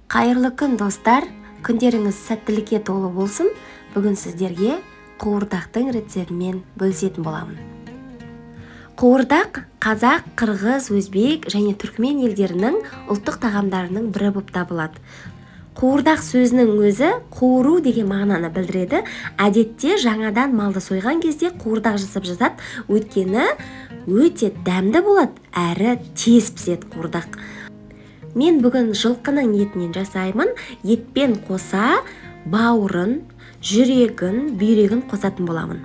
Қайырлы күн, достар! Күндеріңіз сәттілікке толы болсын. Бүгін сіздерге қуырдақтың рецептімен бөлісетін боламын. Қуырдақ қазақ, қырғыз, өзбек және түркмен елдерінің ұлттық тағамдарының бірі болып табылады. Қуырдақ сөзінің өзі қуыру деген мағынаны білдіреді. Әдетте жаңадан малды сойған кезде қуырдақ жасап жатады, өйткені өте дәмді болады, әрі тез піседі қуырдақ. Мен бүгін жылқының етінен жасаймын. Етпен қоса бауырын, жүрегін, бүйрегін қосатын боламын.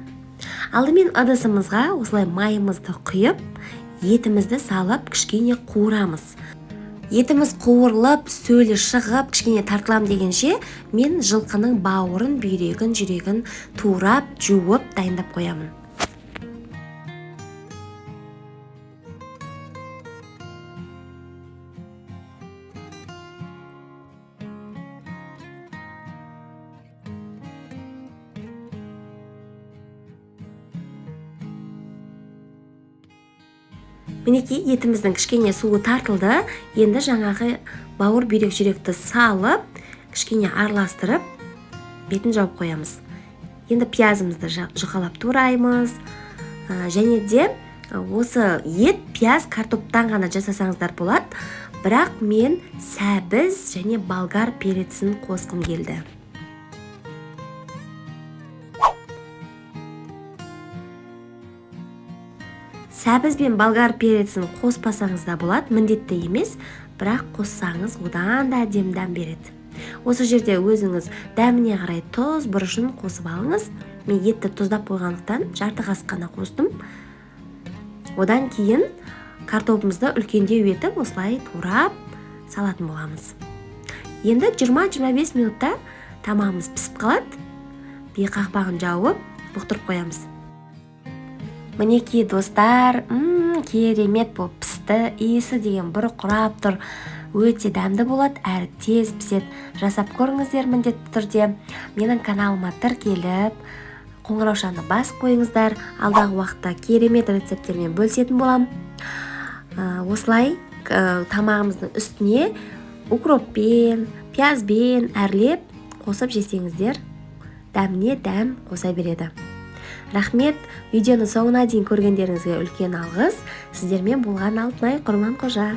Алдымен ыдысымызға осылай майымызды құйып, етімізді салып кішкене қуырамыз. Етіміз қуырылып, сөлі шығып, кішкене тартылам дегенше, мен жылқының бауырын, бүйрегін, жүрегін турап, жуып, дайындап қоямын. Мінекей, етіміздің кішкене суы тартылды. Енді жаңағы бауыр, бүйрек, жүректі салып, кішкене араластырып, бетін жауып қоямыз. Енді пиязымызды жұқалап тураймыз. Және де осы ет, пияз, картоптан ғана жасасаңыздар болады. Бірақ мен сәбіз және болгар перецін қосқым келді. Сәбіз бен болгар перецін қоспасаңыз да болады, міндетті емес, бірақ қоссаңыз одан да әдемі дәм береді. Осы жерде өзіңіз дәміне қарай тұз, бұрышын қосып алыңыз. Мен етті тұздап қойғандықтан жарты қасық қана қостым. Одан кейін картопымызды үлкендеу етіп осылай турап салатын боламыз. Енді 20-25 минутта тамағымыз пісіп қалады. Бей қақпағын жауып, бұқтырып қоямыз. Мінекей, достар, керемет болып пісті. Иісі деген бір құрап тұр. Өте дәмді болады, әрі тез піседі. Жасап көріңіздер міндетті түрде. Менің каналыма тіркеліп, қоңыраушаны басып қойыңыздар. Алдағы уақытта керемет рецепттермен бөлісетін боламын. Осылай тамағымыздың үстіне укроппен, пиязбен әрлеп қосып жесеңіздер, дәміне дәм қоса береді. Рахмет, видеоны соңына дейін көргендеріңізге үлкен алғыс. Сіздермен болған Алтынай Құрманқожа.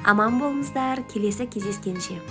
Аман болыңыздар, келесі кездескенше.